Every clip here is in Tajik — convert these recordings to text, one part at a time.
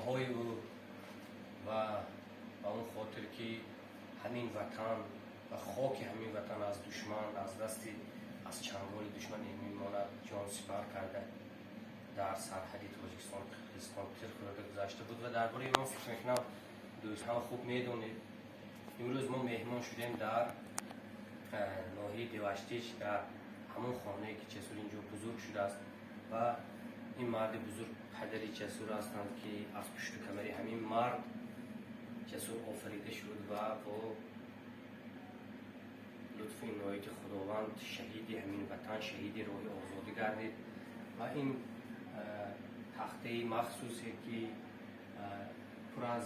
Бачаҳои ӯ ва ба он хотир, ки ҳамин ватан ва хоки ҳамин ватан аз душман, аз дасти, аз чанголи душман эмин монад, ҷон сипар карда, дар сарҳади Тоҷикистон, Қирғизистон тир хӯрда гузашта буд. Ва дар бораи он, фикр мекунам, дӯст ҳама хуб медонед. Имрӯз мо меҳмон шудем дар ноҳияи Деваштич, дар ҳамон хонае, ки Ҷасур инҷо бузург шудааст. Ва ин марди бузург падари Ҷасур ҳастанд, ки аз пушту камари ҳамин мард Ҷасур офарида шуд ва бо лутфу инояти Худованд шаҳиди ҳамин ватан, шаҳиди роҳи озодӣ гардид. Ва ин тахтаи махсусе, ки пур аз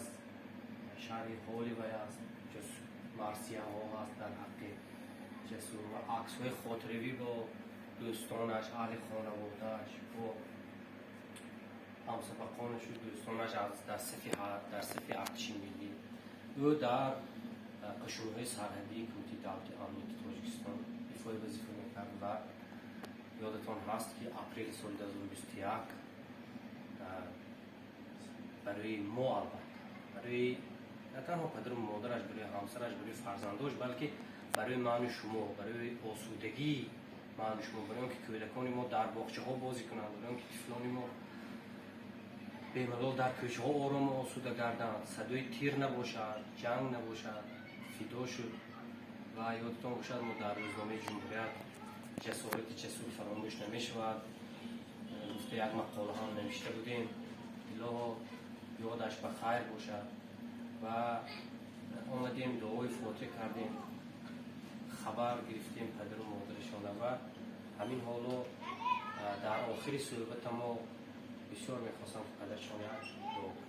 шарҳи ҳоли вай аст, марсияҳо ҳаст дар ҳаққи Ҷасур ва аксҳои хотиравӣ бо дӯстонаш, аҳли хонаводааш, бо ҳамсабақонашу дӯстонаш аз дар сафи артиши миллӣ. Ӯ дар қушунҳои сарҳадии Кумитаи давлати амнияти Тоҷикистон ифои вазифа мекард. Ва ёдатон ҳаст, ки апрели соли 2021 барои мо, албатта, барои на танҳо падару модараш, барои ҳамсараш, барои фарзандош, балки барои ману шумо, барои осудагии ману шумо, барои он ки кӯдакони мо дар боғчаҳо бозӣ кунанд, барои он ки тифлони мо бемалол дар кӯчаҳо орому осуда гарданд, садои тир набошад, ҷанг набошад, фидо шуд. Ва ёдатон бошад, мо дар рӯзномаи «Ҷумҳурият» «Ҷасорати Ҷасур фаромӯш намешавад» гуфта, як мақола ҳам навишта будем. Илоҳо, ёдаш ба хайр бошад. Ва омадем, дуои фотиҳа кардем, хабар гирифтем падару модарашона. Ва ҳамин ҳоло дар охири суҳбата мо бисёр мехостам, ки падаршон як дуо кунад.